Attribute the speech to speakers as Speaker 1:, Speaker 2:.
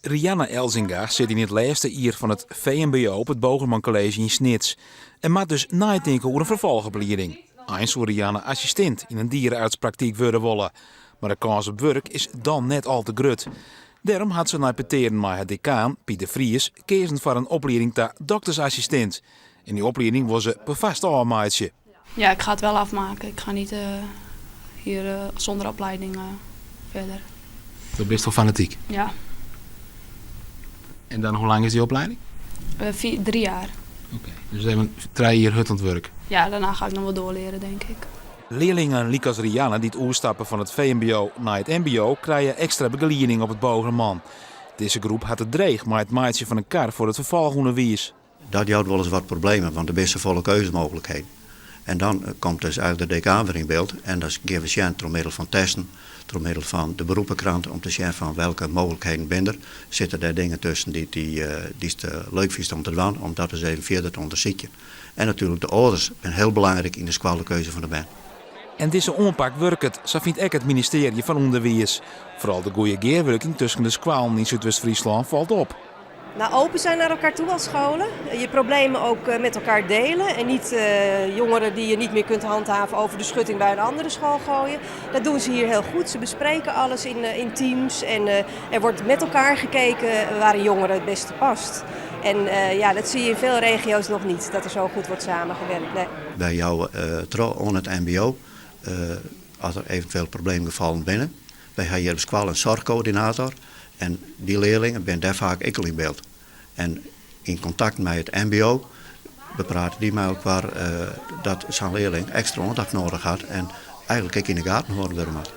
Speaker 1: Rianne Elzinga sit yn it lêste jier fan it VMBO op it Bogerman College yn Snits en moat dus neitinke oer in ferfolchoplieding. Eins soe Rianne assistint yn in diereartspraktyk wurde wolle, mar de kâns op wurk is dan net al te grut. Dêrom hat se nei petearen mei har dekaan, Piet de Vries, keazen foar in oplieding ta doktersassistint. En dy oplieding wol se perfoarst ôfmeitsje.
Speaker 2: Ja, ik ga het wel afmaken. Ik ga niet hier zonder opleiding verder.
Speaker 1: Do bist wol fanatyk?
Speaker 2: Ja.
Speaker 1: En dan hoe lang is dy oplieding?
Speaker 2: Vier, drie jaar.
Speaker 1: Oké, dus even 3 jier hurd oan it wurk.
Speaker 2: Ja, daarna ga ik nog wel doorleren, denk ik.
Speaker 1: Learlingen lykas Rianne dy't oerstappe fan it VMBO nei it MBO krije ekstra begelieding op it Bogerman. Dizze groep hat it dreech mei it meitsjen fan in kar foar it ferfolchûnderwiis.
Speaker 3: Dat jout wolris wat problemen, want der binne safolle keuzemogelijkheden. En dan komt dus eigenlijk de decaan wer yn byld en dan gean we sjen troch middel fan testen, troch middel fan de beroepenkrant om te sjen fan welke mooglikheden binne der. Sitte dêr dingen tusken dy't dy'tst leuk fynst om te dwaan, om dat ris even fierder te ûndersykjen. En natuerlik de âlders binne hiel belangryk yn de skoallekeuze fan de bern.
Speaker 1: En dizze oanpak wurket, sa fynt ek it ministearje fan Underwiis. Foaral de goede gearwurking tusken de skoallen yn Súdwest-Fryslân falt op.
Speaker 4: Nou, open zijn naar elkaar toe als scholen. Je problemen ook eh, met elkaar delen. En niet uh, jongeren die je niet meer kunt handhaven over de schutting bij een andere school gooien. Dat doen ze hier heel goed. Ze bespreken alles in, eh, in teams. En uh, er wordt met elkaar gekeken waar een jongere het beste past. En uh, ja, dat zie je in veel regio's nog niet, dat er zo goed wordt samengewerkt. Nee.
Speaker 3: Wy jouwe troch oan it MBO as der eventueel probleemgefallen binne. Wy ha hjir op skoalle in soarchkoördinator en dy learlingen binne dêr faak ek al yn byld. En yn kontakt mei it MBO beprate dy mei elkoar dat sa'n learling ekstra oandacht nedich hat en eigenlik ek yn de gaten hâlden wurde moat.